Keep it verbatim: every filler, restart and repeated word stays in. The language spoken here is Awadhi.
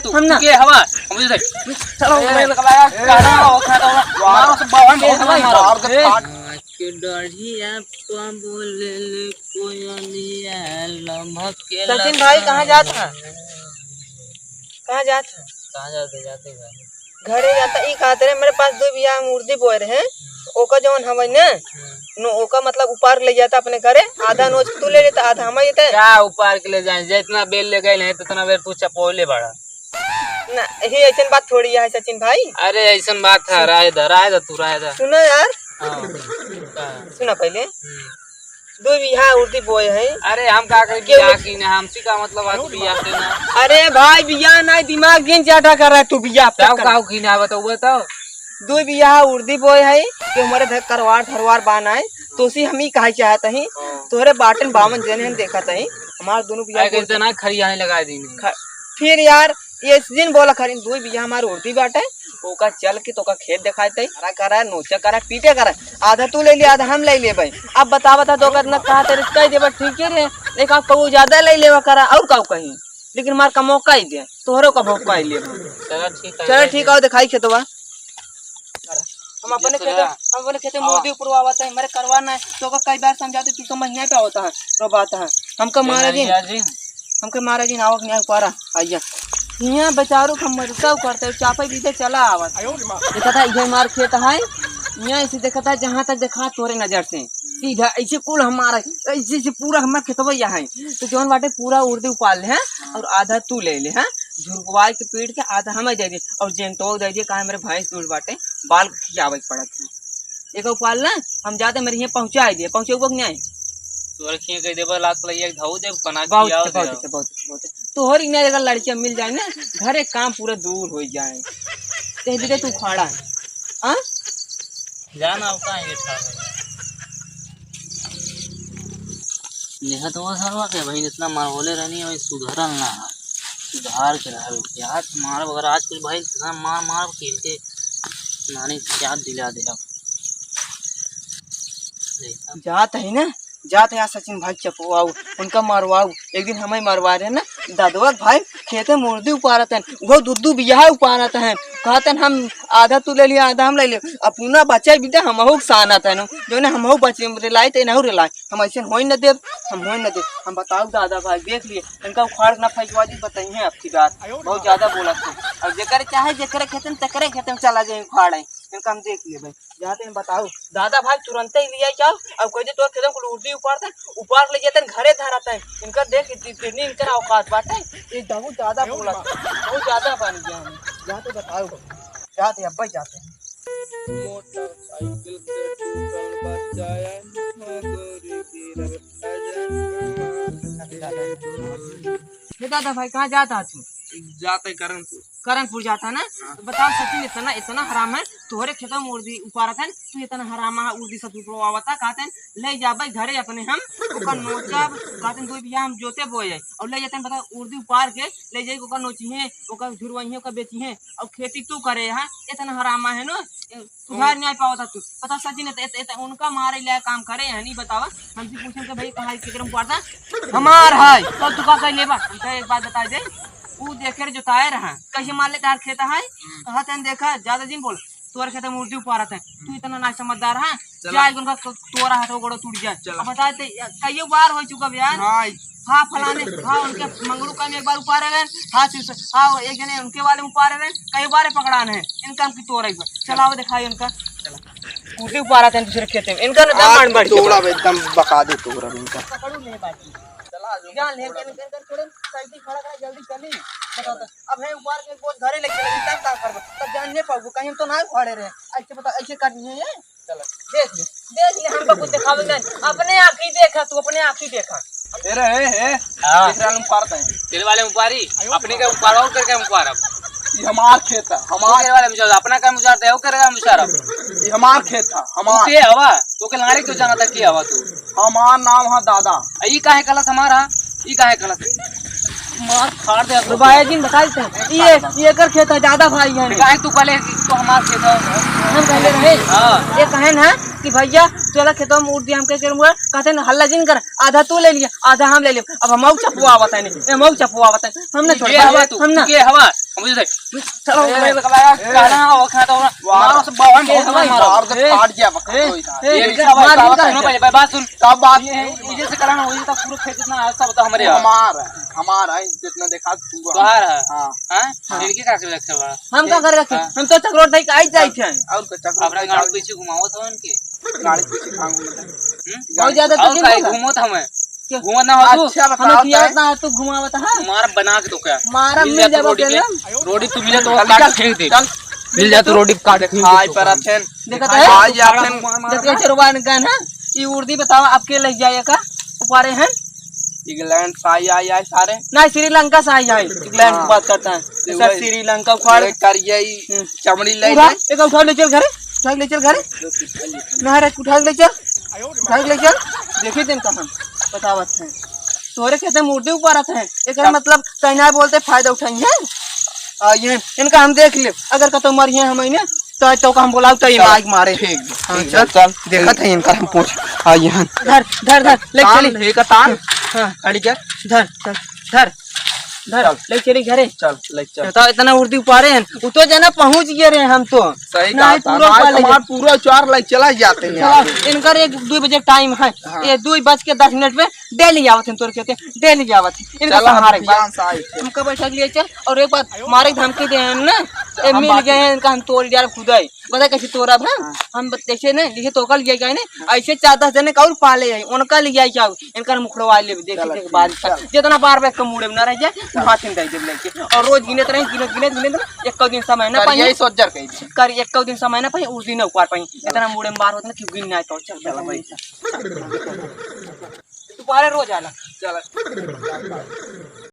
तू हम ना। के हवा? हम तुझे चलो, ए, मैं लगा यार, ए, काटा हो, काटा हो। यार, मारो से बावन के बहुत हवा? मारो। मार दे, ए, फाट। आज के डढ़िया पा बोले ले कोयलिया, लमक के सचिन भाई, कहाँ जात है? कहाँ जात है? कहाँ जाते, जाते भाई? घरे जाता, ई कहत रहे, मेरे पास दो बीघा मुर्दी बोए रहे, ओका जौन हवै ने, हम्म। नो, ओका मतलब उपार ले जाता अपने घरे, आधा नोच के तू ले लेता, आधा हम लेते। का उपार के ले जाए? जितना बेर ले गए नहीं, उतना बेर तू चपौले बड़ा। ना, ही ऐसन बात थोड़ी है सचिन भाई। अरे ऐसन बात है, सुन। राय दा, राय दा तू, राय दा। सुनो यार। हाँ, का? सुना पहले। हम्म। दो बीघा उर्दी बोए है। अरे हम का करी, क्यों? बियाह की ना, हमसे का मतलब है तू बियाह के ना? अरे भाई बियाह ना, दिमाग जिन चाटा कर रहा है तू, बियाह तब तक कर। का की ना बताओ, बताओ। दो बीघा उर्दी बोए है, कि हमारे घर करवार धरवार बान आए, तो उसी हम ही कहा चाहत ही, हाँ। तोहरे बाटन बावन जने हम देखत ही, हमार दोनों बीघा अरे, उर्दी इतना खरियाने लगा दी नहीं। ख-, फिर यार, ये दिन बोला खरीन, दो बीघा हमार उर्दी बाटे, ओका चल के तोका खेत दिखाते, हरा करा, नोचा करा, पीटे करा, आधा तू ले ले, आधा हम ले लेबे। अब बता, बता, तो कितना कहा तेरे कह देबा, ठीक है रे, एक आप कहू ज्यादा ले लेबा करा, और काऊ कहीं, लेकिन मार का मौका ही दे, तोहरो का मौका ही लेबा। चलो ठीक है, चलो ठीक है, आओ दिखाई खेतवा। हम अपने खेते, हम अपने खेते मुर्दी ऊपर आवत है, मेरे करवा ना है, तो का कई बार समझाते, तू समझ नहीं पावता है, तो बात है, हमका मारा जी, हमका मारा जी, नावक नहीं पारा, आइया। यहाँ बेचारू का मरता करते, चापे बीते चला आवत। देखा था, इधर मार खेत है, यहाँ ऐसे देखा था, जहाँ तक देखा तोरे नजर से, सीधा ऐसे कुल हमारा, ऐसे, ऐसे पूरा हमारा खेतवा यहाँ है, तो जौन बाटे पूरा उर्दी उपाल ले, हैं, और आधा तू ले ले, हैं, झुरकवाई के पीट के आधा हमें दे दे, और जेंटो दे दे, काहे मेरे भैंस दूध बाटे, बाल के खियावे के पड़त है। एक उपाल ना, हम जाते मेरे यहाँ पहुँचाए दे, पहुँचे वो नहीं। तोरे खिया कह देबा, लात लइया के धऊ दे, बना के बहुत खियाओ अच्छा, बहुत दे। अच्छा, बहुत अच्छा, बहुत अच्छा। तोहर इन्हें अगर लड़कियाँ मिल जाए ना, घर एक काम पूरा दूर हो जाए। कह दे तू खड़ा है, हाँ? जाना अब का है ये ठाक। नेहा तो वो सरवा के बहिन इतना मार होले रहनी है, वही सुधरल ना है। सुधार के रहे यार, मार अगर आज कुछ भाई इतना मार मार के इनके नानी याद दिला दे अब। जात है ना, जात है यहाँ सचिन भाई चपवाऊ, उनका मरवाऊ। एक दिन हमें मरवा रहे ना, दादवा के भाई खेते मुर्दी उपारत हैं, वो दू दू बियाह उपारत हैं, कहत हैं हम आधा तू ले लिया, आधा हम ले लिया, अपना बच्चा बिटा हमहू के सानत है ना, जो ने हमहू बचे रे लाए ते नहू रे लाए, हम ऐसे होई न देब, हम होई न देब। हम बताओ दादा भाई, देख लिए, इनका उखाड़ ना फेंकवा दी, बताइए आपकी बात, बहुत ज्यादा बोला तू। और जेकर चाहे जेकरे खेते में, तेकरे खेते में चला जाए उखाड़े, इनका हम देख लिए भाई। जाते हैं बताओ। दादा भाई तुरंते ही लिया जाओ, अब कह दे तोर खेतम कुल उर्दी उपारते हैं, उपार ले जाते हैं, घरे धराते हैं। इनका देख, इत-, इतनी इनकर औकात बाटे, ये बहुत ज्यादा बोला, बहुत ज्यादा बन गया हम। जाते बताओ, जाते अब्बा जाते हैं। मोटरसाइकिल के टूटल बच्चा, गोरी गिरल अजय। हे दादा भाई, कहाँ जाता है तू? जाते करम तू। करनपुर जाता ना? हाँ। तो बताओ सचिन, इतना, इतना हराम है, तोहरे खेतवा में उर्दी उपारत है, तू इतना हरामा है, उर्दी सब उपरवावता, कहते हैं, ले जाबे घरे अपने हम, ओकर नोचब, कहते हैं, दो बीघा हम जोते बोए जाए, और ले जाते हैं, बताओ, उर्दी उपार के, ले जाए, ओकर नोचिहे, ओकर झुरवाइहे, ओकर बेचिहे, और खेती तू करे है, इतना हरामा है ना, सुधार नहीं पावता तू। पता सचिन, इत-, इत-, इत-, उनका मारे ले काम करे है, नहीं बतावा। हमसे पूछे कि भाई कहाँ है, केकरे में पड़ता? हमार है। तो तू का कर लेबा? हम तो एक बात बता दे, ऊ देखे रे जोताए रहा, कहीं मान ले तार खेत है, कहा तन देखा, ज्यादा जिन बोल, तोर खेत में उर्दी उपारत है, तू इतना ना समझदार है, चला। जाए उनका तो-, तोरा हाथ गोड़ो टूट जाए। चला। अब बता दे, कई बार हो चुका बे यार। हाँ। हाँ, फलाने, हाँ, उनके मंगरू का में एक बार उपारे गए, हाँ, चूस, हाँ, एक जने उनके वाले उपारे गए, कई बार पकड़ान है, इनका हम की तोरा एक बार। चलाओ, दिखाई उनका। चला। कूदे उपारत हैं दूसरे खेते में, इनका ना दम आज मार बढ़ गया। तोड़ा बे, एकदम बका दे तोरा इनका। पकड़ू नहीं बाकी। चला, जो जान ले, थोड़ा इनके, इनके थोड़े साइड खड़ा करा, जल्दी चली। बताओ तो, अब है उपार के बोझ घरे लेके चले, तब का करबो? तब जान नहीं पाऊंगा, कहीं हम तो ना उखाड़े रहे। ऐसे बता, ऐसे करनी है ये? चलो, देख ले, देख ले, हमको कुछ दिखावे नहीं। अपने आँखी देखा, तू अपने आँखी देखा। तेरे है, है। हाँ। तेरे वाले में पारता है। तेरे वाले में पारी? अपने का उपार और करके हम उपार अब। ये हमार खेत है, हमार। तेरे वाले में जो अपना काम उजारता है, वो करेगा हम उजारब। ये हमार खेत है, हमार। तू के हवा? तू के लाड़ी तो जाना था, के हवा तू? हमार नाम है दादा। आ, ई काहे कलत हमारा? ई काहे कलत? मार फाड़ दे। तो भाई जी बता देते हैं। ये, ये कर खेत है, ज्यादा भाई है। काहे तू पहले तो हमार खेत है? हम पहले रहे। हाँ। ये कहे ना कि भैया चला खेतवा में उठ दिया, हम कह के मुआ, कहते न हल्ला जिन कर, आधा तू ले लिया, आधा हम ले लिया। अब हम आऊ चपवा बताए नहीं, हम आऊ चपवा बताए, हम ना छोड़, ये हवा तू, हम ना। ये हवा, हम तुझे चलो, ए, ए, कहना हो, खाना हो, वाह। मारो सब बावन ए, बहुत हवा मारो। मार दे, ए, फाट गया, बकरा ए, कोई था। ए, ये ए, सब मार बात इनका। सुनो पहले, बात सुन। सब बात ये, ये से कराना हो, ये तो पूरा खेत इतना है, सब तो हमारे हैं। हमारा है, हमारा है, जितना देखा तू तोहार है। हाँ। हाँ? हाँ। इनके का करे रखे बा? हम का करे रखे? हाँ। हम तो चकरोट देख आई जाई थे। और का चकरोट अपना देख गाड़ी आई। पीछे घुमाओ तो इनके। गाड़ी पीछे घुमाओ तो। हम्म? बहुत ज्यादा तो और दिन काहे होगा। घूमो तो हमें। क्या? घूमो ना हो तू। अच्छा, हमें बताओ किया तो। ना तू घुमावत है। मार बना के तो क्या? मारा मिल मिल जाए तो जाबो रोटी के। रोटी तू मिले तो चल काट चल, फेंक दे। चल। मिल जाए तो रोटी काट फेंक दे। आई पर अथेन। देखा था? आई जाथेन। देखा चरवान गन है। ये उर्दी बताओ आपके लग जाए का? उपारे हैं? इंग्लैंड से आई, आई, आई सारे। नहीं, श्रीलंका से आई, आई। इंग्लैंड की हाँ। बात करता है। तो सर, वही। श्रीलंका उखाड़। वही कर यही हम्म। चमड़ी ले उठा, ले। एक उठा ले चल घरे। उठा के ले चल घरे। ना रे, उठा के ले चल। उठा के ले चल। देखिए दिन का हम बतावत हैं। तोरे खेते मुर्दे ऊपर आते हैं। एक तब मतलब तैना बोलते फायदा उठाएंगे। आ, ये इनका हम देख ले। अगर कतो मरिए हम इन्हें, तो, तो का हम बोलाओ तो ये चल। माइक मारे। ठीक, हाँ, ठीक, चल। चल। देखत है इनका हम पूछ। हाँ, ये हैं। धर, धर, धर, ले तान, चली। हे का तान। हाँ। अड़ी क्या? धर, चल, धर, धर, चल। ले चली घरे। चल, ले चल। तो इतना उर्दी उपारे हैं, वो तो जना पहुँच गए रहे हम तो। सही नहीं, कहा था। पूरा हमार, उपार ले हमार जा। पूरा चार ले चला जाते हैं चला, यहाँ से। इनकर एक दो बजे टाइम है। हाँ। ये दो बज के दस मिनट में डेली आवत हैं तोर कहते, डेली आवत हैं। इनका चला, हम सहारे एक बार। ध्यान से आए थे। हमका बैठा के लिए चल, और एक बात, मारे धमकी दे हैं ना, ए, हम मिल बात गए हैं, इनका हम तोड़ दिया खुदाई। पता कैसे तोड़ब हम? हाँ। हम बत-, जैसे ने, जैसे तोका लिया जाए ने, ऐसे चार दस जने का और पाले जाए, उनका लिया जाओ, इनका मुखड़वा ले, देखिए, चलो, देखिए, ठीक, बात का। चलो। जितना बार बार कम मुड़े में ना रह जाए, चलो। हाथ में दे दे लेके। और रोज गिनत रहे, गिनत, गिनत, गिनत, एक दिन समय ना कर पाई। यही सोच जर कही थी। कर एक दिन समय ना पाई, उस दिन उपार पाई। चलो। इतना मुड़े में बार होता ना, क्यों गिन ना तो, चल, चलो, भाई। भाई। दोबारा रोज आला। चलो।